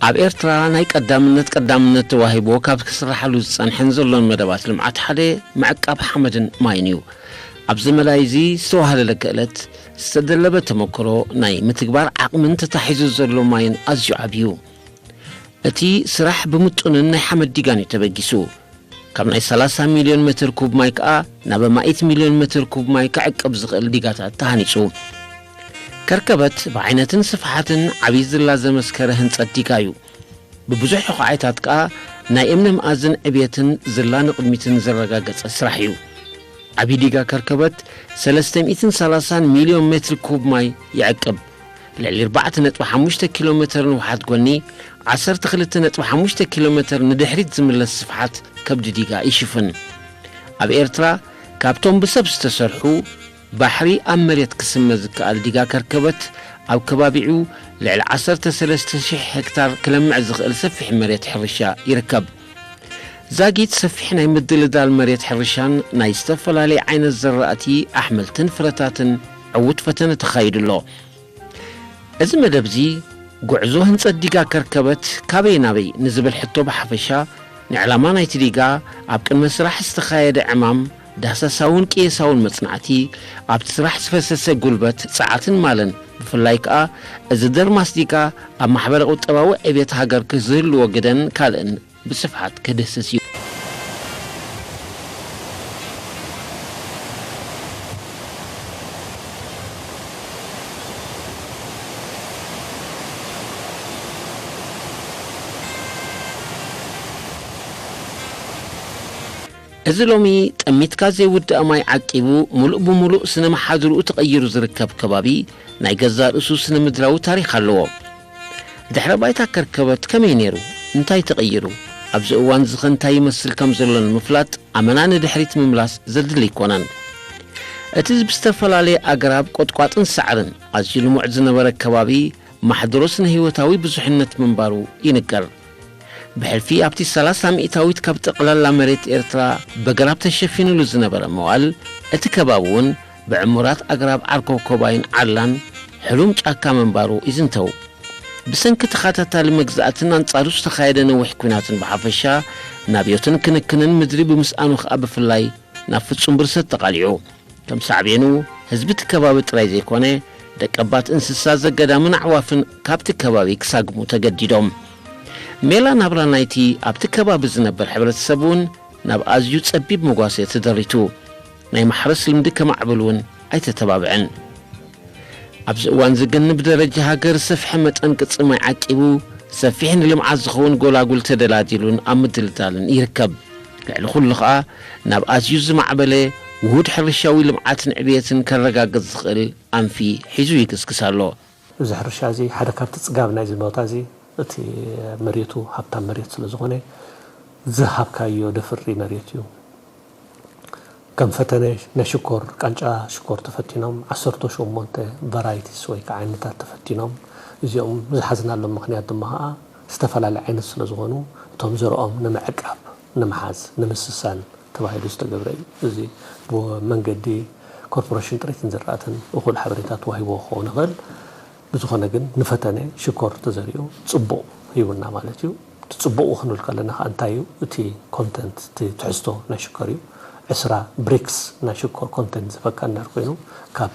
ኣብ ኤርትራ ናይ ቀዳምነት ቀዳምነት ተዋሂቦ ካብ ክስራሓሉ ዝጸንሐን ዘሎን መደባት ልምዓት ሓደ ምዕቃብ ሓመድን ማይን እዩ። ኣብዚ መዳይ እዚ ዝተዋህለለ ክእለት፣ ዝተደለበ ተመክሮ፣ ናይ ምትግባር ዓቕምን ተታሒዙ ዘሎ ማይን ኣዝዩ ዓብዩ። እቲ ስራሕ ብምጡንን ናይ ሓመድ ዲጋን እዩ ተበጊሱ። ካብ ናይ ሰላሳ ሚልዮን ሜትር ኩብ ማይ ከኣ ናብ ኣማኢት ሚልዮን ሜትር ኩብ ማይ ክዕቅብ ዝኽእል ዲጋታት ተሃኒጹ። ከርከበት ብዓይነትን ስፍሓትን ዓብዪ ዝላ ዘመስከረ ህንጸት ዲጋ እዩ። ብብዙሕ ዮኻዓይታት ከኣ ናይ እምነ መኣዝን ዕብየትን ዝላ ንቕድሚትን ዘረጋገጸ ስራሕ እዩ። ዓብዪ ዲጋ ከርከበት ሰለስተ ሚእትን ሰላሳን ሚልዮን ሜትር ኩብ ማይ ይዕቅብ። ልዕሊ ኣርባዕተ ነጥቢ ሓሙሽተ ኪሎ ሜተር ንውሓት ጎኒ፣ ዓሰርተ ክልተ ነጥቢ ሓሙሽተ ኪሎ ሜተር ንድሕሪት ዝምለስ ስፍሓት ከብዲ ዲጋ ይሽፍን። ኣብ ኤርትራ፣ ካብቶም ብሰብ ዝተሰርሑ፣ ባሕሪ ኣብ መሬት ክስመ ዝከኣል ዲጋ ከርከበት፣ ኣብ ከባቢዑ ልዕሊ ዓሰርተ ሰለስተ ሽሕ ሄክታር ክለምዕ ዝኽእል ሰፊሕ መሬት ሕርሻ ይርከብ። ዛጊት ሰፊሕ ናይ ምድልዳል መሬት ሕርሻን ናይ ዝተፈላለየ ዓይነት ዘራእቲ፣ ኣሕምልትን ፍረታትን ዕዉት ፈተነ ተኻይዱ ኣሎ። እዚ መደብዚ፣ ጉዕዞ ህንጸት ዲጋ ከርከበት ካበይ ናበይ ንዝብል ሕቶ ብሓፈሻ፣ ንዕላማ ናይቲ ዲጋ፣ ኣብ ቅድመ ስራሕ ዝተኻየደ ዕማም፣ ዳህሳሳውን ቅየሳውን መጽናዕቲ፣ ኣብቲ ስራሕ ዝፈሰሰ ጉልበት፣ ጸዓትን ማልን፣ ብፍላይ ከኣ እዚ ደርማስ ዲጋ ኣብ ማሕበረ ቁጠባዊ ዕብየት ሃገር ክዝህልዎ ግደን ካልእን ብስፍሓት ክድህስስ እዩ። እዚ ሎሚ ጠሚትካ ዘይውዳእ ማይ ዓቂቡ፣ ምሉእ ብምሉእ ስነ መሓድርኡ ተቐይሩ ዝርከብ ከባቢ፣ ናይ ገዛእ ርእሱ ስነ ምድራዊ ታሪኽ ኣለዎ። ድሕረ ባይታ ከርከበት ከመይ ነይሩ? እንታይ ተቐይሩ? ኣብዚ እዋን እዚ ኸ እንታይ ይመስል ከም ዘሎ ንምፍላጥ፣ ኣመና ንድሕሪት ምምላስ ዘድሊ ኣይኮነን። እቲ ብዝተፈላለየ ኣግራብ፣ ቆጥቋጥን ሳዕርን ኣዝዩ ልሙዕ ዝነበረ ከባቢ፣ ማሕደሮ ስነ ህይወታዊ ብዙሕነት ምንባሩ ይንገር። ብሕልፊ ኣብቲ ሰላሳ ሚእታዊት ካብ ጠቕላላ መሬት ኤርትራ በግራብ ተሸፊኑሉ ዝነበረ መዋእል፣ እቲ ከባቢ እውን ብዕሙራት ኣግራብ ዓርኮኮባይን ዓላን ሕሉም ጫካ ምንባሩ ይዝንተው። ብሰንኪ ተኸታታሊ መግዛእትን ኣንጻሩ ዝተኻየደ ነዊሕ ኲናትን ብሓፈሻ፣ ናብዮትን ክንክንን ምድሪ ብምስኣኑ ኸኣ ብፍላይ ናብ ፍጹም ብርሰት ተቓሊዑ። ከም ሳዕቤኑ፣ ህዝቢ እቲ ከባቢ ጥራይ ዘይኮነ፣ ደቀባት እንስሳ ዘገዳምን ኣዕዋፍን ካብቲ ከባቢ ክሳግሙ ተገዲዶም። ሜላ ናብራ ናይቲ ኣብቲ ከባቢ ዝነብር ሕብረተሰብ እውን ናብ ኣዝዩ ጸቢብ መጓሰ ተደሪቱ። ናይ ማሕረስ ልምዲ ከማዕብል እውን ኣይተተባብዐን። ኣብዚ እዋን እዚ ግን ብደረጃ ሃገር ዝሰፍሐ መጠን ቅጽ ማይ ዓቂቡ፣ ሰፊሕ ንልምዓት ዝኸውን ጎላጉል ተደላዲሉን ኣብ ምድልዳልን ይርከብ። ልዕሊ ኩሉ ኸኣ፣ ናብ ኣዝዩ ዝማዕበለ ውሁድ ሕርሻዊ ልምዓትን ዕብየትን ከረጋግጽ ዝኽእል ኣንፊ ሒዙ ይግስግስ ኣሎ። እዚ ሕርሻ እዚ ሓደ ካብቲ ጽጋብ ናይዚ ቦታ እዚ፣ እቲ መሬቱ ሃብታም መሬት ስለ ዝኾነ፣ ዝሃብካዮ ደፍሪ መሬት እዩ። ከም ፈተነ ናይ ሽኮር፣ ቃንጫ ሽኮር ተፈቲኖም፣ ዓሰርተ ሸሞንተ ቫራይቲስ ወይ ከዓ ዓይነታት ተፈቲኖም። እዚኦም ዝሓዝናሎም ምኽንያት ድማ ከዓ ዝተፈላለዩ ዓይነት ስለ ዝኾኑ፣ እቶም ዘርኦም ንምዕቃብ፣ ንምሓዝ፣ ንምስሳን ተባሂሉ ዝተገብረ እዩ። እዚ ብመንገዲ ኮርፖሬሽን ጥሪትን ዝራእትን እኹል ሓበሬታ ተዋሂብዎ ክኸውን ይኽእል። ብዝኾነ ግን ንፈተነ ሽኮር ተዘሪኡ ጽቡቕ ሂቡና ማለት እዩ። እቲ ጽቡቕ ክንብል ከለና ከኣ እንታይ እዩ? እቲ ኮንተንት፣ እቲ ትሕዝቶ ናይ ሽኮር እዩ። ዕስራ ብሪክስ ናይ ሽኮር ኮንተንት ዝህበካ እንድሕር ኮይኑ፣ ካብ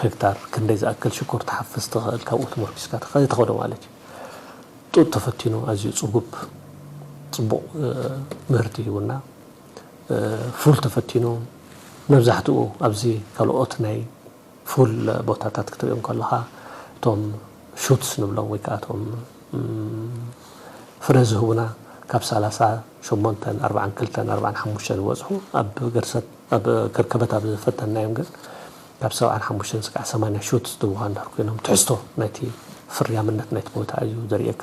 ሄክታር ክንደይ ዝኣክል ሽኮር ትሓፍስ ትኽእል፣ ካብኡ ተመርኪስካ ትኸ-፣ ትኸዶ ማለት እዩ። ጡጥ ተፈቲኑ ኣዝዩ ጽጉብ፣ ጽቡቕ፣ እ፣ ምህርቲ ሂቡና። እ፣ ፉል ተፈቲኑ፣ መብዛሕትኡ ኣብዚ ካልኦት ናይ ፉል ቦታታት ክትሪኦም ከለኻ እቶም ሹትስ ንብሎም ወይ ከዓ እቶም ፍረ ዝህቡና ካብ ሰላሳ ሸሞንተን ኣርባዓን ክልተን ኣርባዓን ሓሙሽተን ዝበፅሑ ኣብ ገርሰት ኣብ ከርከበት ኣብ ዝፈተናዮም ግን ካብ ሰብዓን ሓሙሽተን ስጋዕ ሰማንያ ሹትስ ድብኻ እንድሕር ኮይኖም ትሕዝቶ ናይቲ ፍርያምነት ናይቲ ቦታ እዩ ዘርእየካ።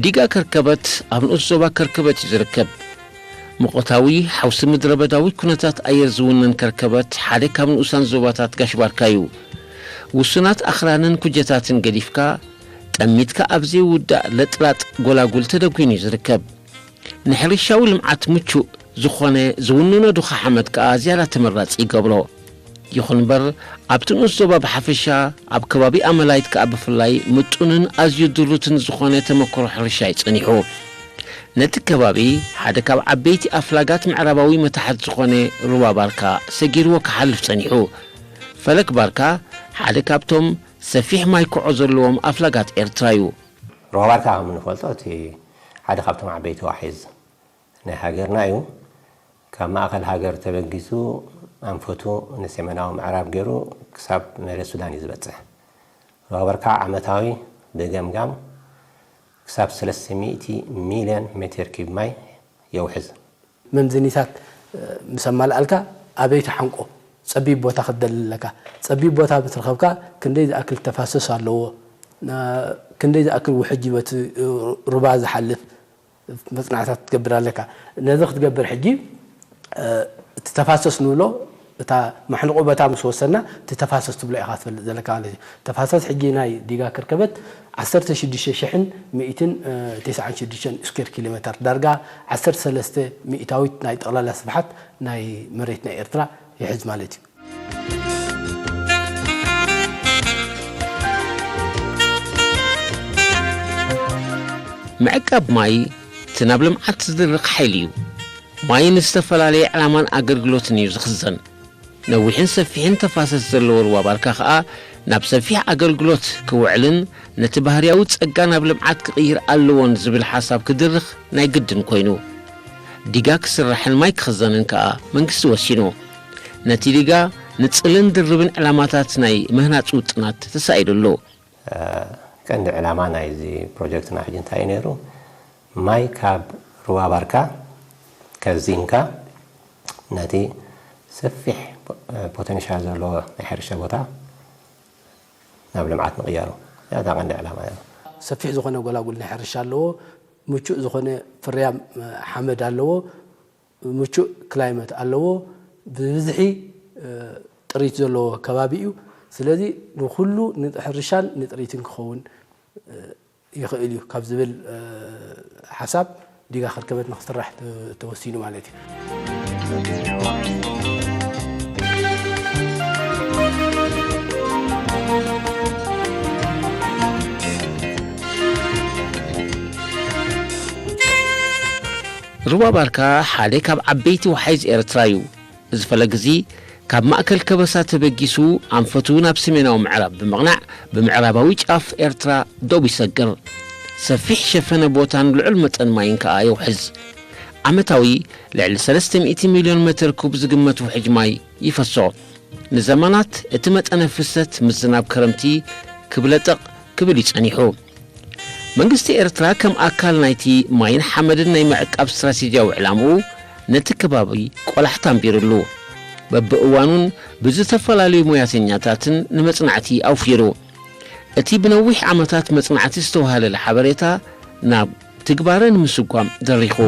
ዲጋ ከርከበት ኣብ ንኡስ ዞባ ከርከበት እዩ ዝርከብ። ሙቐታዊ ሓውሲ ምድረ በዳዊ ኩነታት ኣየር ዝውነን ከርከበት ሓደ ካብ ንኡሳን ዞባታት ጋሽ ባርካ እዩ። ውሱናት ኣኽራንን ኩጀታትን ገዲፍካ ጠሚትካ ኣብ ዘይውዳእ ለጥላጥ ጎላጉል ተደጒኑ እዩ ዝርከብ። ንሕርሻዊ ልምዓት ምቹእ ዝኾነ ዝውንኖ ድኻ ሓመድ ከኣ ዝያዳ ተመራጺ ይገብሮ። ይኹን እምበር ኣብቲ ንኡስ ዞባ ብሓፈሻ ኣብ ከባቢ ኣመላይት ከኣ ብፍላይ ምጡንን ኣዝዩ ድሩትን ዝኾነ ተመክሮ ሕርሻ እዩ ጸኒሑ። ነቲ ከባቢ ሓደ ካብ ዓበይቲ ኣፍላጋት ምዕራባዊ መታሕት ዝኾነ ሩባ ባርካ ሰጊርዎ ክሓልፍ ጸኒሑ። ፈለግ ባርካ ሓደ ካብቶም ሰፊሕ ማይ ኮዖ ዘለዎም ኣፍላጋት ኤርትራ እዩ። ሩባ ባርካ ከም እንፈልጦ እቲ ሓደ ካብቶም ዓበይቲ ዋሒዝ ናይ ሃገርና እዩ። ካብ ማእኸል ሃገር ተበጊሱ ኣንፈቱ ንሰሜናዊ ምዕራብ ገይሩ ክሳብ መሬት ሱዳን እዩ ዝበፅሕ። ሩባ ባርካ ዓመታዊ ብገምጋም ክሳብ ሰለስተ ሚእቲ ሚልዮን ሜትር ኪዩብ ማይ የውሕዝ። መምዘኒታት ምስ ኣማልኣልካ ኣበይ ትሓንቆ ጸቢብ ቦታ ክትደሊ ኣለካ። ጸቢብ ቦታ ምስ ረኸብካ ክንደይ ዝኣክል ተፋሰስ ኣለዎ፣ ክንደይ ዝኣክል ውሕጅ እዩ በቲ ሩባ ዝሓልፍ መጽናዕታት ክትገብር ኣለካ። ነዚ ክትገብር ሕጂ እቲ ተፋሰስ ንብሎ እታ ማሕንቆ ቦታ ምስ ወሰና እቲ ተፋሰስ ትብሎ ኢኻ ትፈልጥ ዘለካ ማለት እዩ። ተፋሰስ ሕጂ ናይ ዲጋ ከርከበት ዓሰርተ ሽዱሽተ ሽሕን ሚእትን ተስዓን ሽዱሽተን ስኩዌር ኪሎ ሜተር ዳርጋ ዓሰርተ ሰለስተ ሚእታዊት ናይ ጠቕላላ ስፍሓት ናይ መሬት ናይ ኤርትራ ይሕዝ ማለት እዩ። ምዕቃብ ማይ እቲ ናብ ልምዓት ዝድርኽ ሓይሊ እዩ። ማይ ንዝተፈላለየ ዕላማን ኣገልግሎትን እዩ ዝኽዘን። ነዊሕን ሰፊሕን ተፋሰስ ዘለዎ ሩባ ባርካ ኸኣ ናብ ሰፊሕ ኣገልግሎት ክውዕልን ነቲ ባህርያዊ ጸጋ ናብ ልምዓት ክቕይር ኣለዎን ዝብል ሓሳብ ክድርኽ ናይ ግድን ኮይኑ። ዲጋ ክስራሕን ማይ ክኽዘንን ከኣ መንግስቲ ወሲኑ። ነቲ ዲጋ ንጽልን ድርብን ዕላማታት ናይ ምህናጽ ውጥናት ተሳኢሉ ኣሎ። ቀንዲ ዕላማ ናይዚ ፕሮጀክትና ሕጂ እንታይ እዩ ነይሩ? ማይ ካብ ሩባ ባርካ ከዚንካ ነቲ ሰፊሕ ፖቴንሻል ዘለዎ ናይ ሕርሻ ቦታ ናብ ልምዓት ምቕያሩ እያ እታ ቀንዲ ዕላማ እያ። ሰፊሕ ዝኾነ ጎላጉል ናይ ሕርሻ ኣለዎ፣ ምቹእ ዝኾነ ፍርያም ሓመድ ኣለዎ፣ ምቹእ ክላይመት ኣለዎ፣ ብብዝሒ ጥሪት ዘለዎ ከባቢ እዩ። ስለዚ ንኹሉ ንሕርሻን ንጥሪትን ክኸውን ይኽእል እዩ ካብ ዝብል ሓሳብ ዲጋ ከርከበት ንክስራሕ ተወሲኑ ማለት እዩ። ሩባ ባርካ ሓደ ካብ ዓበይቲ ወሓይዝ ኤርትራ እዩ። እዚ ፈለግ እዚ ካብ ማእከል ከበሳ ተበጊሱ ኣንፈቱ ናብ ሰሜናዊ ምዕራብ ብምቕናዕ ብምዕራባዊ ጫፍ ኤርትራ ዶብ ይሰግር። ሰፊሕ ሸፈነ ቦታን ልዑል መጠን ማይን ከኣ የውሕዝ። ዓመታዊ ልዕሊ ሰለስተ ሚእቲ ሚልዮን ሜተር ኩብ ዝግመት ውሕጅ ማይ ይፈሶ። ንዘመናት እቲ መጠነ ፍሰት ምስ ዝናብ ክረምቲ ክብለጠቕ ክብል እዩ ጸኒሑ። መንግስቲ ኤርትራ ከም ኣካል ናይቲ ማይን ሓመድን ናይ ምዕቃብ ስትራቴጂያዊ ዕላምኡ ነቲ ከባቢ ቆላሕታ ኣንቢሩሉ። በብእዋኑን ብዝተፈላለዩ ሞያተኛታትን ንመጽናዕቲ ኣውፊሩ። እቲ ብነዊሕ ዓመታት መጽናዕቲ ዝተዋህለለ ሓበሬታ ናብ ትግባረ ንምስጓም ደሪኹ።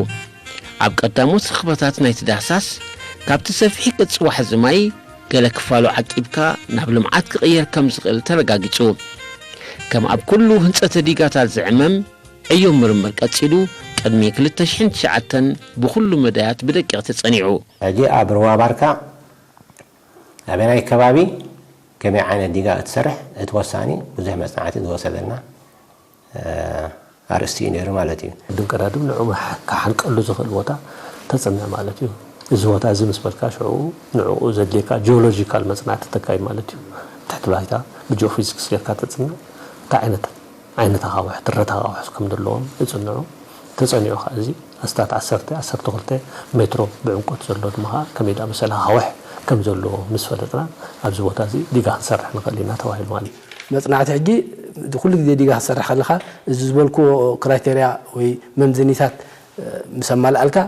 ኣብ ቀዳሞት ርኽበታት ናይቲ ዳህሳስ ካብቲ ሰፊሕ ቅጽ ዋሕዚ ማይ ገለ ክፋሉ ዓቂብካ ናብ ልምዓት ክቕየር ከም ዝኽእል ተረጋጊጹ። ከም ኣብ ኩሉ ህንጸተ ዲጋታት ዝዕመም ዕዮ ምርምር ቀጺሉ ቅድሚ ክልተ ሽሕን ትሽዓተን ብኹሉ መዳያት ብደቂቕ ተጸኒዑ። ሕጂ ኣብ ሩባ ባርካ ኣበናይ ከባቢ ከመይ ዓይነት ዲጋ ክትሰርሕ እቲ ወሳኒ ብዙሕ መጽናዕቲ ዝወሰደልና ኣርእስቲ እዩ ነይሩ ማለት እዩ። ቅድም ቀዳድም ንዑ ክሓንቀሉ ዝኽእል ቦታ ተጽንዕ ማለት እዩ። እዚ ቦታ እዚ ምስ በልካ ሽዑ ንዕኡ ዘድልየካ ጂኦሎጂካል መጽናዕቲ ተካይድ ማለት እዩ። ትሕቲ ባይታ ብጂኦፊዚክስ ጌርካ ተጽንዕ። እንታይ ዓይነት ዓይነት ኣኻውሕ፣ ትረት ኣኻውሕ ከም ዘለዎም የጽንዑ። ተጸኒዑ ከኣ እዚ ኣስታት ዓሰርተ ዓሰርተ ክልተ ሜትሮ ብዕምቆት ዘሎ ድማ ከኣ ከመይ ደኣ መሰለ ኣኻውሕ ከም ዘለዎ ምስ ፈለጥና ኣብዚ ቦታ እዚ ዲጋ ክንሰርሕ ንኽእል ኢና ተባሂሉ ማለት እዩ። መጽናዕቲ ሕጂ ኩሉ ግዜ ዲጋ ክትሰርሕ ከለኻ እዚ ዝበልኩዎ ክራይቴርያ ወይ መምዘኒታት ምስ ኣማልኣልካ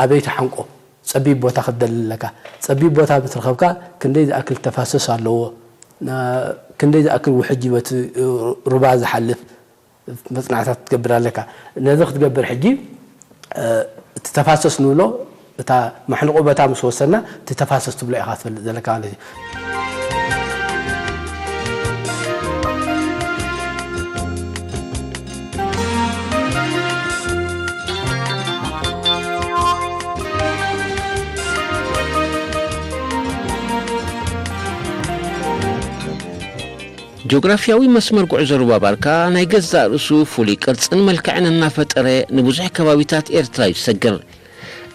ኣበይ ትሓንቆ ጸቢብ ቦታ ክትደሊ ኣለካ። ጸቢብ ቦታ ምስ ረኸብካ ክንደይ ዝኣክል ተፋሰስ ኣለዎ፣ ክንደይ ዝኣክል ውሕጅ በቲ ሩባ ዝሓልፍ መጽናዕታት ክትገብር ኣለካ። ነዚ ክትገብር ሕጂ እቲ ተፋሰስ ንብሎ እታ ማሕንቆ ቦታ ምስ ወሰና እቲ ተፋሰስ ትብሎ ኢኻ ትፈልጥ ዘለካ ማለት እዩ። ጂኦግራፍያዊ መስመር ጉዕዞ ሩባ ባርካ ናይ ገዛእ ርእሱ ፍሉይ ቅርጽን መልክዕን እናፈጠረ ንብዙሕ ከባቢታት ኤርትራ እዩ ዝሰግር።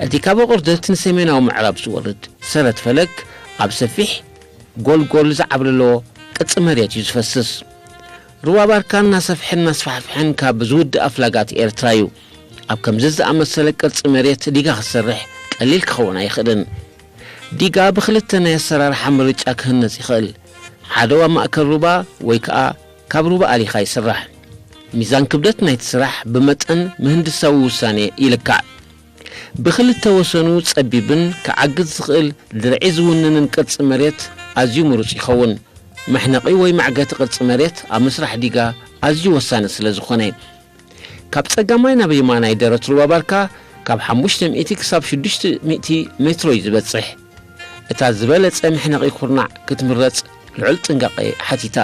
እቲ ካብ ኣቑርደት ንሰሜናዊ ምዕራብ ዝወርድ ሰረት ፈለግ ኣብ ሰፊሕ ጎልጎል ዝዓብለሎ ቅርጺ መሬት እዩ ዝፈስስ። ሩባ ባርካ እናሰፍሐን እናስፋሕፍሐን ካብ ዝውድእ ኣፍላጋት ኤርትራ እዩ። ኣብ ከምዚ ዝኣመሰለ ቅርጺ መሬት ዲጋ ክሰርሕ ቀሊል ክኸውን ኣይኽእልን። ዲጋ ብኽልተ ናይ ኣሰራርሓ ምርጫ ክህነጽ ይኽእል። ሓደ ኣብ ማእከል ሩባ ወይ ከኣ ካብ ሩባ ኣሊኻ ይስራሕ። ሚዛን ክብደት ናይቲ ስራሕ ብመጠን ምህንድሳዊ ውሳኔ ይልካዕ። ብኽልተ ወሰኑ ጸቢብን ክዓግት ዝኽእል ድርዒ ዝውንንን ቅርጺ መሬት ኣዝዩ ምሩጽ ይኸውን። መሕነቒ ወይ መዕገቲ ቅርጺ መሬት ኣብ ምስራሕ ዲጋ ኣዝዩ ወሳኒ ስለ ዝኾነ። ካብ ጸጋማይ ናብ የማናይ ደረት ሩባ ባርካ ካብ ሓሙሽተ ሚእቲ ክሳብ ሽዱሽተ ሚእቲ ሜትሮ እዩ ዝበጽሕ። እታ ዝበለጸ መሕነቒ ኩርናዕ ክትምረጽ ልዑል ጥንቃቐ ሓቲታ።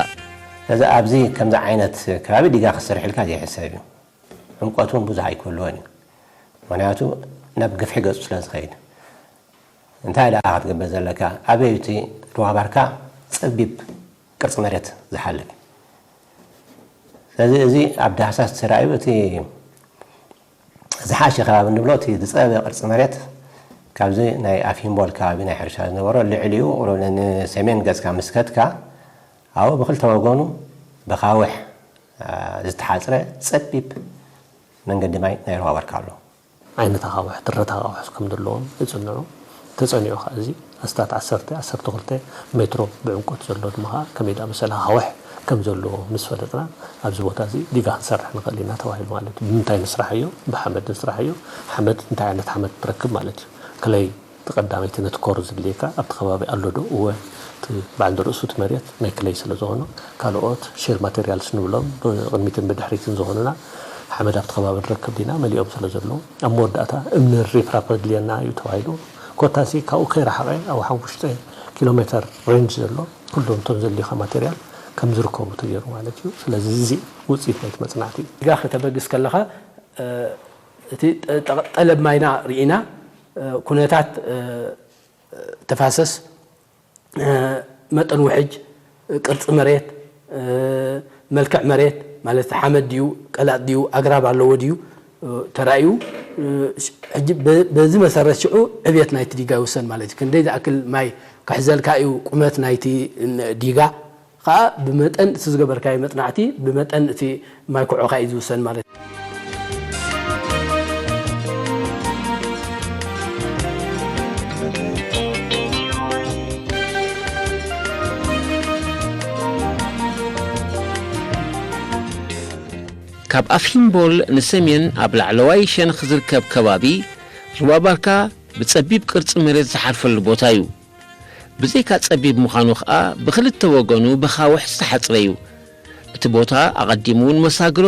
እዚ ኣብዚ ከምዚ ዓይነት ከባቢ ዲጋ ክስርሕልካ ዘይሕሰብ እዩ። ዕምቆት እውን ብዙሕ ኣይክህልዎን እዩ። ምኽንያቱ ናብ ግፍሒ ገጹ ስለ ዝኸይድ። እንታይ ደኣ ክትገብር ዘለካ? ኣበይ እቲ ሩባ ባርካ ጸቢብ ቅርጺ መሬት ዝሓልፍ። ስለዚ እዚ ኣብ ዳህሳስ ተራእዩ እቲ ዝሓሸ ከባቢ እንብሎ እቲ ዝጸበበ ቅርጺ መሬት ካብዚ ናይ ኣፊምቦል ከባቢ ናይ ሕርሻ ዝነበሮ ልዕሊኡ ንሰሜን ገጽካ ምስ ከድካ ኣብኡ ብክልተ ወገኑ ብኻውሕ ዝተሓጽረ ጸቢብ መንገዲ ማይ ናይ ሩባ ባርካ ኣሎ። ዓይነት ኣኻውሕ፣ ትረት ኣኻውሕ ከም ዘለዎም የጽንዑ። ተጸኒዑ ከኣ እዚ ኣስታት ዓሰርተ፣ ዓሰርተ ክልተ ሜትሮ ብዕምቆት ዘሎ ድማ ከኣ ከመይ ደኣ መሰለ ኣኻውሕ ከም ዘለዎ ምስ ፈለጥና ኣብዚ ቦታ እዚ ዲጋ ክንሰርሕ ንኽእል ኢና ተባሂሉ ማለት እዩ። ብምንታይ ንስራሓዮ? ብሓመድ ንስራሓዮ። ሓመድ እንታይ ዓይነት ሓመድ ትረክብ ማለት እዩ? ክለይ እቲ ቀዳመይቲ ነቲ ኮር ዝድልየካ ኣብቲ ከባቢ ኣሎ ዶ? እወ፣ እቲ በዓል ንርእሱ እቲ መሬት ናይ ክለይ ስለ ዝኾኖ፣ ካልኦት ሼል ማቴርያልስ ንብሎም ብቕድሚትን ብድሕሪትን ዝኾኑና ሓመድ ኣብቲ ከባቢ ንረክብ ዲና? መሊኦም ስለ ዘለዉ፣ ኣብ መወዳእታ እምኒ ሪፕራፕ ኣድልየና እዩ ተባሂሉ። ኮታሲ ካብኡ ከይረሓቐ ኣብ ሓሙሽተ ኪሎ ሜተር ሬንጅ ዘሎ ኩሎም እቶም ዘድልዩኻ ማቴርያል ከም ዝርከቡ ተገይሩ ማለት እዩ። ስለዚ እዚ ውፅኢት ናይቲ መፅናዕቲ እዩ። ዲጋ ከተበግስ ከለኻ እቲ ጠለብ ማይና ርኢና ኩነታት ተፋሰስ፣ መጠን ውሕጅ፣ ቅርፂ መሬት፣ መልክዕ መሬት ማለት ሓመድ ድዩ ቀላጥ ድዩ ኣግራብ ኣለዎ ድዩ ተራእዩ፣ ሕጂ በዚ መሰረት ሽዑ ዕብየት ናይቲ ዲጋ ይውሰን ማለት እዩ። ክንደይ ዝኣክል ማይ ክሕዘልካ እዩ ቁመት ናይቲ ዲጋ ከኣ ብመጠን እቲ ዝገበርካዮ መጽናዕቲ ብመጠን እቲ ማይ ኩዖኻ እዩ ዝውሰን ማለት እዩ። ካብ ኣፊምቦል ንሰሜን ኣብ ላዕለዋይ ሸነኽ ዝርከብ ከባቢ ሩባ ባርካ ብጸቢብ ቅርጺ መሬት ዝሓርፈሉ ቦታ እዩ። ብዘይካ ጸቢብ ምዃኑ ኸኣ ብኽልተ ወገኑ ብኻውሕ ዝተሓጽረ እዩ። እቲ ቦታ ኣቐዲሙ እውን መሳግሮ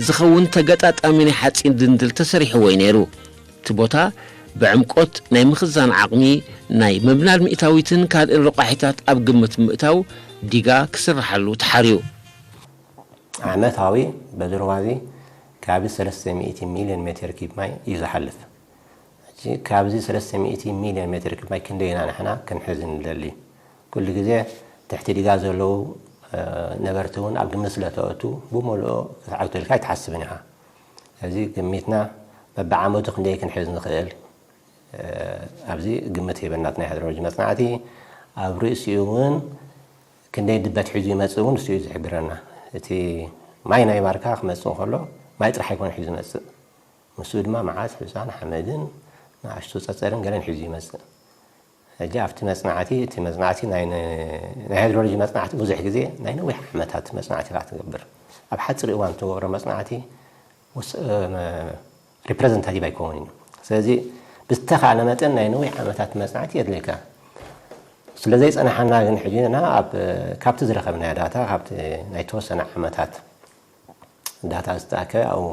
ዝኸውን ተገጣጣሚ ናይ ሓጺን ድንድል ተሰሪሕዎ እዩ ነይሩ። እቲ ቦታ ብዕምቆት ናይ ምኽዛን ዓቕሚ ናይ ምብናድ ሚእታዊትን ካልእን ረቋሒታት ኣብ ግምት ብምእታው ዲጋ ክስርሓሉ ተሓርዩ። ዓመታዊ በዚ ሩባ እዚ ከባቢ ሰለስተ ሚእቲ ሚልዮን ሜትር ኪብ ማይ እዩ ዝሓልፍ። ሕጂ ካብዚ ሰለስተ ሚእቲ ሚልዮን ሜትር ኪብ ማይ ክንደይ ኢና ንሕና ክንሕዝ ንደሊ? ኩሉ ግዜ ትሕቲ ዲጋ ዘለዉ ነበርቲ እውን ኣብ ግምት ስለ ተእቱ ብመልኦ ክትዓግተልካ ኣይትሓስብን ኢኻ። እዚ ግሚትና በብዓመቱ ክንደይ ክንሕዝ ንኽእል ኣብዚ ግምት ሂበና እቲ ናይ ሃይድሮሎጂ መጽናዕቲ። ኣብ ርእሲኡ እውን ክንደይ ድበት ሒዙ ይመጽእ እውን እሱ እዩ ዝሕብረና። እቲ ማይ ናይ ባርካ ክመጽእ እንከሎ ማይ ጥራሕ ኣይኮነ ሒዙ ዝመጽእ። ምስኡ ድማ መዓት፣ ሕፃን፣ ሓመድን ንኣሽቱ ጸጸርን ገለን ሒዙ ይመጽእ። ሕጂ ኣብቲ መጽናዕቲ፣ እቲ መጽናዕቲ ናይ፣ ናይ ሃይድሮሎጂ መጽናዕቲ ብዙሕ ግዜ ናይ ነዊሕ ዓመታት መጽናዕቲ ኢኻ ትገብር። ኣብ ሓጺር እዋን እትገብሮ መጽናዕቲ ወስ-፣ እ፣ መ-፣ ሪፕረዘንታቲቭ ኣይከውንን እዩ። ስለዚ ብዝተኻእለ መጠን ናይ ነዊሕ ዓመታት መጽናዕቲ የድልየካ። ስለ ዘይጸናሓና ግን ሕጂ ንሕና ኣብ፣ ካብቲ ዝረኸብናዮ ዳታ፣ ካብቲ ናይ ተወሰነ ዓመታት ዳታ ዝተኣከበ ኣብኡ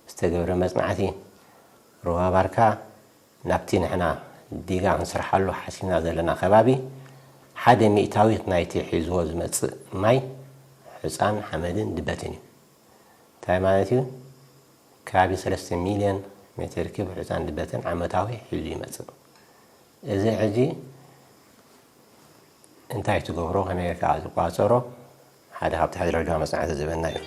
ዝተገብረ መጽናዕቲ ሩባ ባርካ ናብቲ ንሕና ዲጋ ክንሰርሓሉ ሓሲብና ዘለና ከባቢ ሓደ ሚእታዊት ናይቲ ሒዝዎ ዝመጽእ ማይ ሕጻን ሓመድን ድበትን እዩ። እንታይ ማለት እዩ? ከባቢ ሰለስተ ሚልዮን ሜትር ኪዩብ ሕጻን ድበትን ዓመታዊ ሒዙ ይመጽእ። እዚ ሕጂ እንታይ ትገብሮ፣ ከመይ ጌርካ ዝቋጸሮ፣ ሓደ ካብቲ ሕዚ ደረጃ መጽናዕቲ ዝህበና እዩ።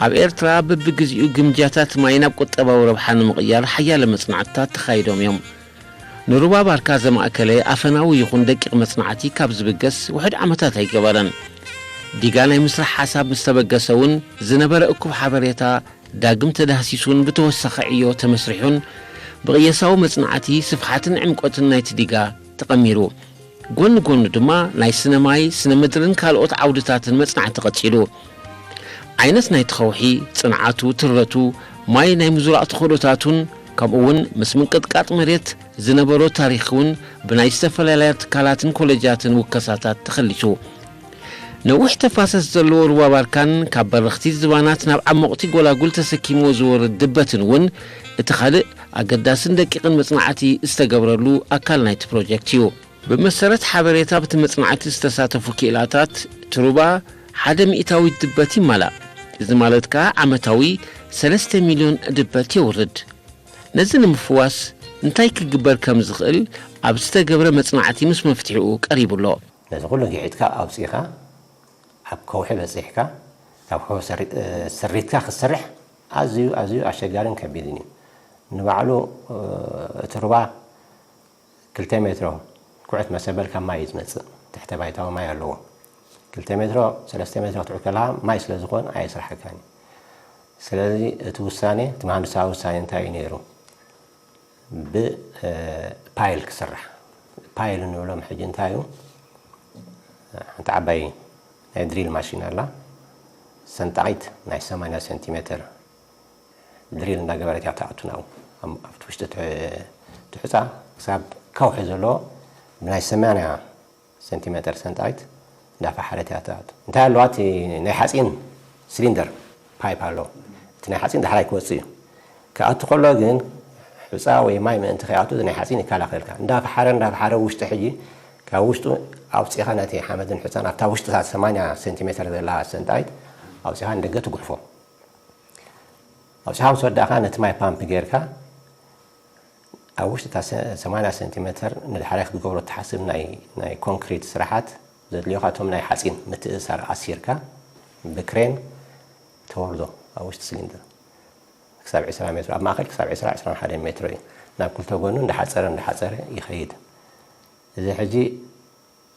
ኣብ ኤርትራ በብግዜኡ ግምጃታት ማይ ናብ ቁጠባዊ ረብሓ ንምቕያር ሓያለ መጽናዕትታት ተኻይዶም እዮም። ንሩባ ባርካ ዘማእከለ ኣፈናዊ ይኹን ደቂቕ መጽናዕቲ ካብ ዝብገስ ውሑድ ዓመታት ኣይገበረን። ዲጋ ናይ ምስራሕ ሓሳብ ምስ ተበገሰ እውን ዝነበረ እኩብ ሓበሬታ ዳግም ተዳህሲሱን ብተወሳኺ ዕዮ ተመስሪሑን ብቕየሳዊ መጽናዕቲ ስፍሓትን ዕምቆትን ናይቲ ዲጋ ተቐሚሩ። ጎኒ ጎኒ ድማ ናይ ስነ ማይ፣ ስነ ምድርን ካልኦት ዓውድታትን መጽናዕቲ ቀጺሉ። ዓይነት ናይቲ ከውሒ፣ ጽንዓቱ፣ ትረቱ፣ ማይ ናይ ምዝራእ ተኽእሎታቱን ከምኡ እውን ምስ ምንቅጥቃጥ መሬት ዝነበሮ ታሪኽ እውን ብናይ ዝተፈላለያ ትካላትን ኮሌጃትን ውከሳታት ተኸሊሱ። ነዊሕ ተፋሰስ ዘለዎ ሩባ ባርካን ካብ በረኽቲ ዝባናት ናብ ዓሞቕቲ ጎላጉል ተሰኪምዎ ዝወርድ ድበትን እውን እቲ ካልእ ኣገዳስን ደቂቕን መጽናዕቲ ዝተገብረሉ ኣካል ናይቲ ፕሮጀክት እዩ። ብመሰረት ሓበሬታ ኣብቲ መጽናዕቲ ዝተሳተፉ ክኢላታት፣ እቲ ሩባ ሓደ ሚእታዊት ድበት ይማላእ። እዚ ማለት ከኣ ዓመታዊ ሰለስተ ሚልዮን ድበት የውርድ። ነዚ ንምፍዋስ እንታይ ክግበር ከም ዝኽእል ኣብ ዝተገብረ መጽናዕቲ ምስ መፍትሒኡ ቀሪቡ ኣሎ። ነዚ ኩሉ ግሒጥካ ኣውጺእኻ ኣብ ከውሒ በጺሕካ፣ ካብ ከውሒ ሰሪ-፣ እ፣ ስሪትካ ክትሰርሕ ኣዝዩ፣ ኣዝዩ ኣሸጋርን ከቢድን እዩ። ንባዕሉ፣ እ፣ እቲ ሩባ ክልተ ሜትሮ ኩዕት መሰበል ካብ ማይ እዩ ዝመጽእ። ትሕተ ባይታዊ ማይ ኣለዎ። ክልተ ሜትሮ፣ ሰለስተ ሜትሮ ክትዕት ከለኻ ማይ ስለ ዝኾን ኣየስርሓካን እዩ። ስለዚ እቲ ውሳኔ፣ እቲ መሃንድሳዊ ውሳኔ እንታይ እዩ ነይሩ? ብ፣ እ፣ ፓይል ክስራሕ። ፓይል እንብሎም ሕጂ እንታይ እዩ? ሓንቲ ዓባይ ናይ ድሪል ማሽን ኣላ። ሰንጣቒት ናይ ሰማንያ ሴንቲሜትር ድሪል እንዳገበረት እያ ትኣቱ ናብኡ። ኣብ፣ ኣብቲ ውሽጢ ትሕ-፣ ትሑጻ ክሳብ ከውሒ ዘለዎ ብናይ ሰማንያ ሴንቲሜተር ሰንጣይት እንዳፈሓረት እያ ትኣቱ። እንታይ ኣለዋ? እቲ ናይ ሓፂን ሲሊንደር ፓይፕ ኣሎ። እቲ ናይ ሓፂን ዳሕራይ ክወፅእ እዩ። ክኣቱ ከሎ ግን ሑፃ ወይ ማይ ምእንቲ ከይኣቱ እዚ ናይ ሓፂን ይከላኸለልካ። እንዳፈሓረ፣ እንዳፈሓረ ውሽጢ ሕጂ ካብ ውሽጡ ኣውፂኻ ነቲ ሓመድን ሑፃን ኣብታ ውሽጢ እታ ሰማንያ ሴንቲሜተር ዘላ ሰንጣይት ኣውፂኻ ንደገ ትጉሕፎ። ኣውፂኻ ምስ ወዳእኻ ነቲ ማይ ፓምፕ ጌርካ ኣብ ውሽጢ እታ ሰ-፣ ሰማንያ ሴንቲሜተር ንድሕራይ ክትገብሮ እትሓስብ ናይ፣ ናይ ኮንክሪት ስራሓት ዘድልዮካ እቶም ናይ ሓፂን ምትእስሳር ኣሲርካ ብክሬን ተወርዶ ኣብ ውሽጢ ሲሊንደር። ክሳብ ዕስራ ሜትሮ፣ ኣብ ማእኸል ክሳብ ዕስራ፣ ዕስራን ሓደን ሜትሮ እዩ። ናብ ክልተ ጎኑ እንዳሓፀረ፣ እንዳሓፀረ ይኸይድ። እዚ ሕጂ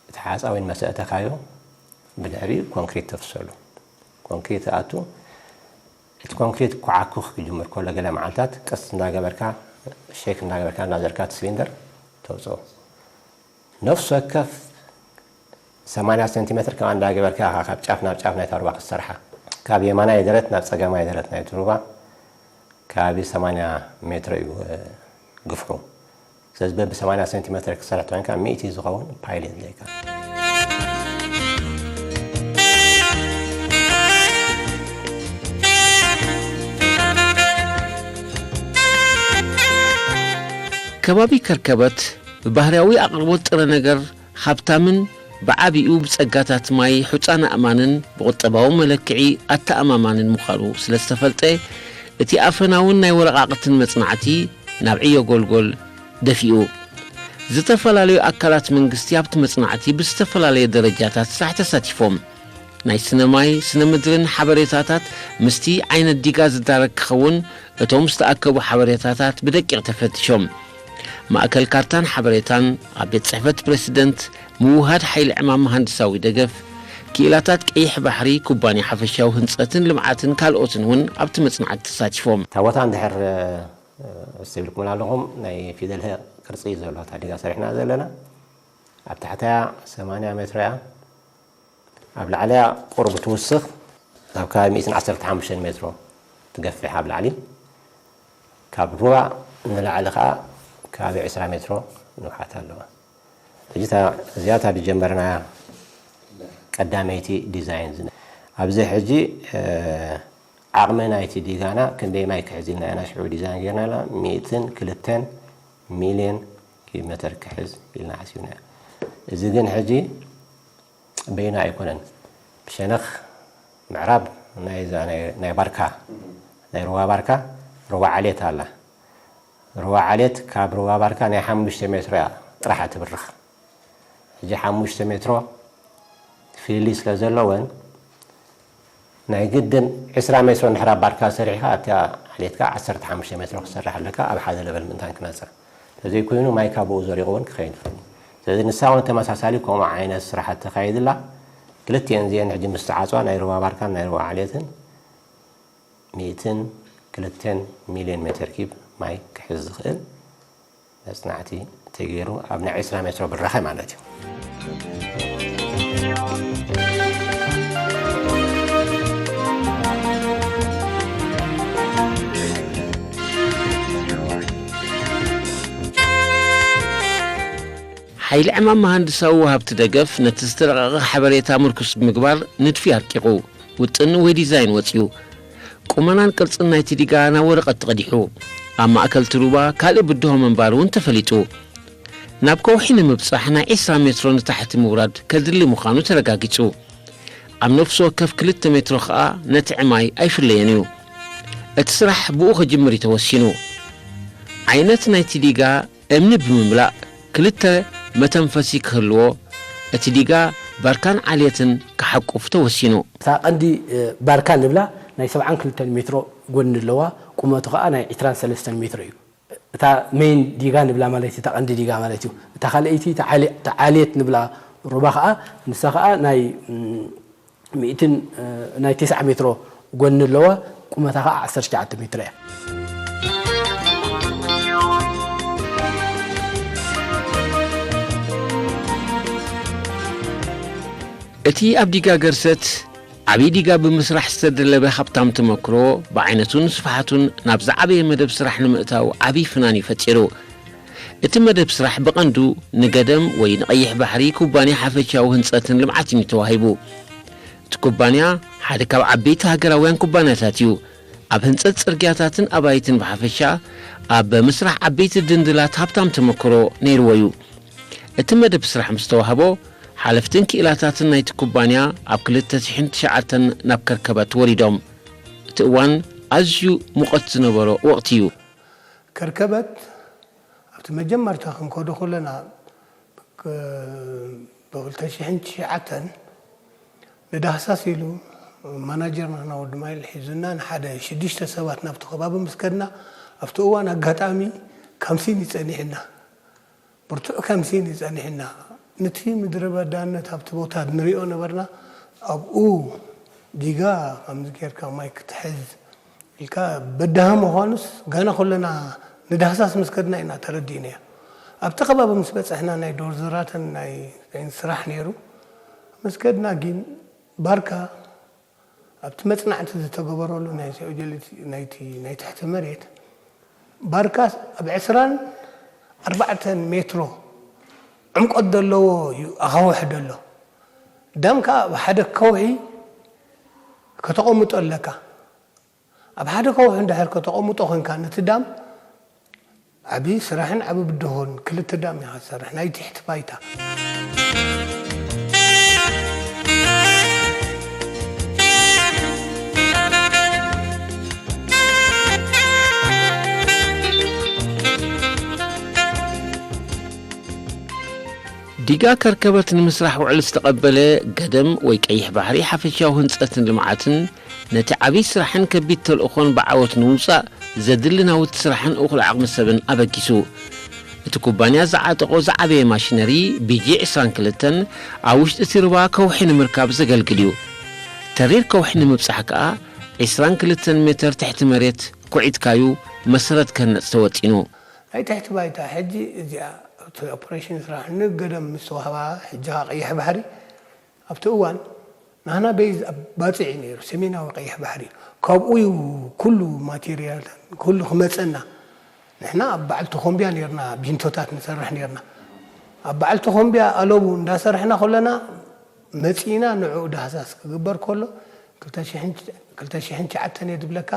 እቲ ሓፃዊን መሰ እተኻዮ ብድሕሪኡ ኮንክሪት ተፍሰሉ። ኮንክሪት ኣቱ፣ እቲ ኮንክሪት ኳዓኩኽ ክጅምር ከሎ ገለ መዓልታት ቀስ እንዳገበርካ፣ ሼክ እንዳገበርካ፣ እንዳዘርካ እቲ ሲሊንደር ተውፅኦ። ነፍሲ ወከፍ ሰማንያ ሴንቲሜትር ከማ እንዳገበርካ ኢኻ ካብ ጫፍ ናብ ጫፍ ናይታ ሩባ ክትሰርሓ። ካብ የማናይ ደረት ናብ ጸጋማይ ደረት ናይቲ ሩባ ከባቢ ሰማንያ ሜትሮ እዩ፣ እ፣ ግፍሑ። ስለዚ በቢ ሰማንያ ሴንቲሜትር ክትሰርሕ ተኾይንካ ሚእቲ ዝኸውን ፓይል የድልየካ። ከባቢ ከርከበት ብባህርያዊ ኣቕርቦት ጥረ ነገር ሃብታምን ብዓቢኡ ብጸጋታት ማይ ሑጻን ኣእማንን ብቁጠባዊ መለክዒ ኣተኣማማንን ምዃኑ ስለ ዝተፈልጠ፣ እቲ ኣፈናውን ናይ ወረቓቕትን መጽናዕቲ ናብ ዕዮ ጎልጎል ደፊኡ። ዝተፈላለዩ ኣካላት መንግስቲ ኣብቲ መጽናዕቲ ብዝተፈላለየ ደረጃታት ስራሕ ተሳቲፎም። ናይ ስነ ማይ፣ ስነ ምድርን ሓበሬታታት ምስቲ ዓይነት ዲጋ ዝዳረግ ክኸውን፣ እቶም ዝተኣከቡ ሓበሬታታት ብደቂቕ ተፈቲሾም። ማእከል ካርታን ሓበሬታን ኣብ ቤት ጽሕፈት ፕረሲደንት ምውሃድ ሓይሊ ዕማም መሃንድሳዊ ደገፍ፣ ክኢላታት ቀይሕ ባሕሪ፣ ኩባንያ ሓፈሻዊ ህንጸትን ልምዓትን ካልኦትን እውን ኣብቲ መጽናዕቲ ተሳቲፎም። እታ ቦታ እንድሕር፣ እ፣ እስቲ ኢልኩምና ኣለኹም፣ ናይ ፊደል ሀ ቅርጺ እዩ ዘሎ እታ ዲጋ ሰሪሕና ዘለና። ኣብ ታሕታያ ሰማንያ ሜትሮ እያ። ኣብ ላዕሊያ ቁሩብ ትውስኽ፣ ኣብ ከባቢ ሚእትን ዓሰርተ ሓሙሽተን ሜትሮ ትገፍሕ ኣብ ላዕሊ። ካብ ሩባ ንላዕሊ ኸኣ ከባቢ ዕስራ ሜትሮ ንውሓት ኣለዋ። ሕጂ እታ፣ እዚኣ እታ ዝጀመርናያ ቀዳመይቲ ዲዛይን ዝነ-፣ ኣብዚ ሕጂ፣ እ፣ ዓቕሚ ናይቲ ዲጋና ክንደይ ማይ ክሕዝ ኢልና ኢና ሽዑ ዲዛይን ጌርናላ፣ ሚእትን ክልተን ሚልዮን ኪብ መተር ክሕዝ ኢልና ሓሲብና። እዚ ግን ሕጂ በይኑ ኣይኮነን። ብሸነኽ ምዕራብ ናይዛ ናይ፣ ናይ ባርካ፣ ናይ ሩባ ባርካ፣ ሩባ ዓሌት ኣላ። ሩባ ዓሌት ካብ ሩባ ባርካ ናይ ሓሙሽተ ሜትሮ እያ ጥራሕ ትብርኽ። ሕጂ ሓሙሽተ ሜትሮ ፍልልይ ስለ ዘለወን፣ ናይ ግድን ዕስራ ሜትሮ እንድሕር ኣብ ባርካ ሰሪሕካ፣ ኣብታ ዓሌት ከኣ ዓሰርተ ሓሙሽተ ሜትሮ ክትሰርሕ ኣለካ፣ ኣብ ሓደ ለበል ምእንታን ክመጽእ። እንተዘይኮይኑ፣ ማይ ካብ ብኡ ዘሪቑ እውን ክኸይድ ይኽእል እዩ። ስለዚ፣ ንሳ እውን ተመሳሳሊ ከምኡ ዓይነት ስራሓት ተኻይድላ። ክልቲኤን እዚአን ሕጂ ምስ ተዓጽዋ፣ ናይ ሩባ ባርካን ናይ ሩባ ዓሌትን፣ ሚእትን ክልተን ሚልዮን ሜትር ኪብ ማይ ክሕዝ ዝኽእል መጽናዕቲ ተገይሩ ኣብ ናይ ዕስራ ሜትሮ ብራኸ ማለት እዩ። ሓይሊ ዕማም መሃንድሳዊ ወሃብቲ ደገፍ ነቲ ዝተረቐቐ ሓበሬታ ምርኩስ ብምግባር ንድፊ ኣርቂቑ፣ ውጥን ወይ ዲዛይን ወጺኡ። ቁመናን ቅርጽን ናይቲ ዲጋ ናብ ወረቐት ተቐዲሑ። ኣብ ማእከል እቲ ሩባ ካልእ ብድሆ ምንባሩ እውን ተፈሊጡ። ናብ ከውሒ ንምብጻሕ ናይ ዕስራ ሜትሮ ንታሕቲ ምውራድ ከድሊ ምዃኑ ተረጋጊጹ። ኣብ ነፍሲ ወከፍ ክልተ ሜትሮ ኸኣ ነቲ ዕማይ ኣይፍለዮን እዩ። እቲ ስራሕ ብኡ ክጅምር እዩ ተወሲኑ። ዓይነት ናይቲ ዲጋ እምኒ ብምምላእ ክልተ መተንፈሲ ክህልዎ፣ እቲ ዲጋ ባርካን ዓሌትን ክሓቁፍ ተወሲኑ። እታ ቀንዲ፣ እ፣ ባርካ ንብላ ናይ ሰብዓን ክልተን ሜትሮ ጎኒ ኣለዋ፣ ቁመቱ ኸኣ ናይ ዕስራን ሰለስተን ሜትሮ እዩ። እታ ሜይን ዲጋ ንብላ ማለት እዩ፣ እታ ቀንዲ ዲጋ ማለት እዩ። እታ ካልኣይቲ፣ እታ ዓሌ-፣ እታ ዓሌት ንብላ ሩባ ኸኣ፣ ንሳ ኸኣ ናይ፣ ም፣ ሚእትን፣ እ፣ ናይ ተስዓ ሜትሮ ጎኒ ኣለዋ፣ ቁመታ ኸኣ ዓሰርተ ትሽዓተ ሜትሮ እያ። እቲ ኣብ ዲጋ ገርሰት ዓብዪ ዲጋ ብምስራሕ ዝተደለበ ሃብታም ተመክሮ፣ ብዓይነቱን ስፍሓቱን ናብ ዝዓበየ መደብ ስራሕ ንምእታው ዓብዪ ፍናን እዩ ፈጢሩ። እቲ መደብ ስራሕ ብቐንዱ ንገደም ወይ ንቐይሕ ባሕሪ ኩባንያ ሓፈሻዊ ህንጸትን ልምዓትን እዩ ተዋሂቡ። እቲ ኩባንያ ሓደ ካብ ዓበይቲ ሃገራውያን ኩባንያታት እዩ። ኣብ ህንጸት ጽርግያታትን ኣባይትን ብሓፈሻ፣ ኣብ ምስራሕ ዓበይቲ ድንድላት ሃብታም ተመክሮ ነይርዎ እዩ። እቲ መደብ ስራሕ ምስ ተዋህቦ፣ ሓለፍትን ክኢላታትን ናይቲ ኩባንያ ኣብ ክልተ ሽሕን ትሽዓተን ናብ ከርከበት ወሪዶም። እቲ እዋን ኣዝዩ ሙቐት ዝነበሮ ወቕቲ እዩ። ከርከበት ኣብቲ መጀመርታ ክንከዶ ከለና፣ ክ-፣ ብ ክልተ ሽሕን ትሽዓተን ንዳህሳስ ኢሉ ማናጀርና ናወዲ ማይል ሒዙና ንሓደ ሽዱሽተ ሰባት ናብቲ ከባቢ ምስ ከድና፣ ኣብቲ እዋን ኣጋጣሚ ከምሲን ይጸኒሕና። ብርቱዕ ከምሲን እዩ ጸኒሕና። ነቲ ምድረ በዳነት ኣብቲ ቦታ ንሪኦ ነበርና። ኣብኡ ዲጋ ከምዚ ጌርካ ማይ ክትሕዝ ኢልካ በዳሂ ምዃኑስ ገና ኩልና ንዳህሳስ ምስ ከድና ኢና ተረዲእናዮ። ኣብቲ ከባቢ ምስ በጻሕና ናይ ዶርዘራትን ናይ፣ ናይ ስራሕ ነይሩ። ምስ ከድና ግን ባርካ ኣብቲ መጽናዕቲ ዝተገበረሉ ናይ ጂኦሎጂ ናይቲ፣ ናይ ትሕቲ መሬት ባርካስ ኣብ ዕስራን ኣርባዕተን ሜትሮ ዕምቆት ዘለዎ እዩ ኣኻውሕ ደሎ። ዳም ከኣ ኣብ ሓደ ከውሒ ከተቐምጦ ኣለካ። ኣብ ሓደ ከውሒ እንድሕር ከተቐምጦ ኮንካ ነቲ ዳም ዓቢ ስራሕን ዓቢ ብድሆን ክልተ ዳም ኢኻ ትሰርሕ፣ ናይ ትሕቲ ባይታ። ዲጋ ከርከበት ንምስራሕ ውዕል ዝተቐበለ ገደም ወይ ቀይሕ ባሕሪ ሓፈሻዊ ህንጸትን ልምዓትን ነቲ ዓብዪ ስራሕን ከቢድ ተልእኾን ብዓወት ንምውጻእ ዘድሊ ናውቲ ስራሕን እኹል ዓቕሚ ሰብን ኣበጊሱ። እቲ ኩባንያ ዝዓጠቖ ዝዓበየ ማሽነሪ ቢጂ ዕስራን ክልተን ኣብ ውሽጢ እቲ ሩባ ከውሒ ንምርካብ ዘገልግል እዩ። ተሪር ከውሒ ንምብጻሕ ከኣ ዕስራን ክልተን ሜተር ትሕቲ መሬት ኩዒትካዩ መሰረት ክህነጽ ተወጢኑ። ናይ ትሕቲ ባይታ ሕጂ እዚኣ እቲ ኦፕሬሽን ስራሕ ንገደም ምስ ተዋህባ ሕጂ ኸኣ ቀይሕ ባሕሪ ኣብቲ እዋን ናህና ቤዝ ኣብ ባጽዕ እዩ ነይሩ፣ ሰሜናዊ ቀይሕ ባሕሪ እዩ። ካብኡ እዩ ኩሉ ማቴሪያል ኩሉ ክመጸና። ንሕና ኣብ በዓል ተኾምቢያ ነርና፣ ቢንቶታት ንሰርሕ ነርና። ኣብ በዓል ተኾምቢያ ኣለቡ እንዳሰርሕና ከለና መጺእና ንዕኡ ዳህሳስ ክግበር ከሎ ክልተ ሽሕን ትሽዓተን እየ ድብለካ።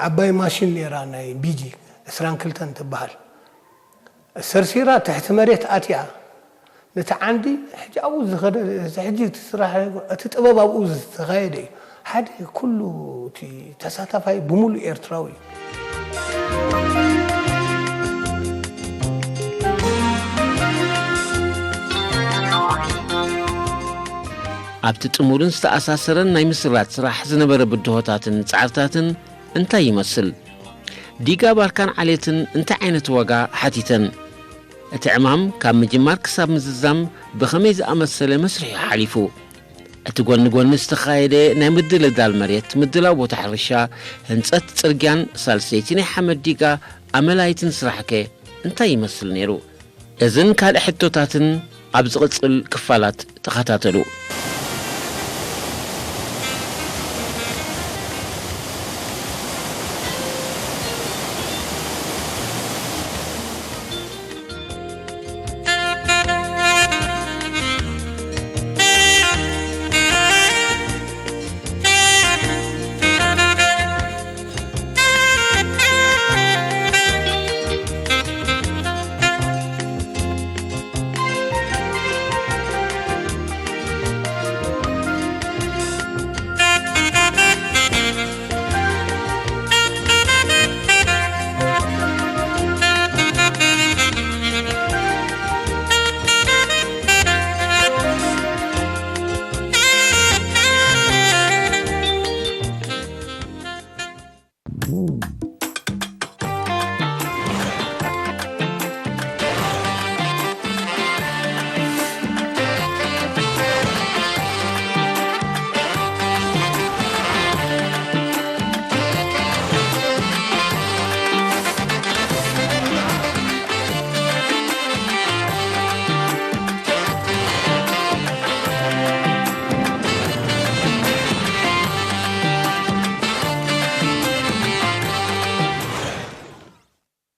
ዓባይ ማሽን ነይራ ናይ ቢጂ ዕስራን ክልተን ትበሃል። ሰርሲራ ትሕቲ መሬት ኣትያ ነቲ ዓንዲ ሕጂ ኣብኡ ዝኸደ፣ ሕጂ እቲ ስራሕ፣ እቲ ጥበብ ኣብኡ ዝተኻየደ እዩ። ሓደ ኩሉ እቲ ተሳታፋይ ብምሉእ ኤርትራዊ እዩ። ኣብቲ ጥሙርን ዝተኣሳሰረን ናይ ምስራት ስራሕ ዝነበረ ብድሆታትን ጻዕርታትን እንታይ ይመስል? ዲጋ ባርካን ዓሌትን እንታይ ዓይነት ዋጋ ሓቲተን? እቲ ዕማም ካብ ምጅማር ክሳብ ምዝዛም ብኸመይ ዝኣመሰለ መስርሕ እዩ ሓሊፉ? እቲ ጎኒ ጎኒ ዝተኻየደ ናይ ምድልዳል መሬት፣ ምድላው ቦታ ሕርሻ፣ ህንጸት ጽርግያን ሳልሰይቲ ናይ ሓመድ ዲጋ ኣመላይትን ስራሕከ እንታይ ይመስል ነይሩ? እዝን ካልእ ሕቶታትን ኣብ ዝቕጽል ክፋላት ተኸታተሉ።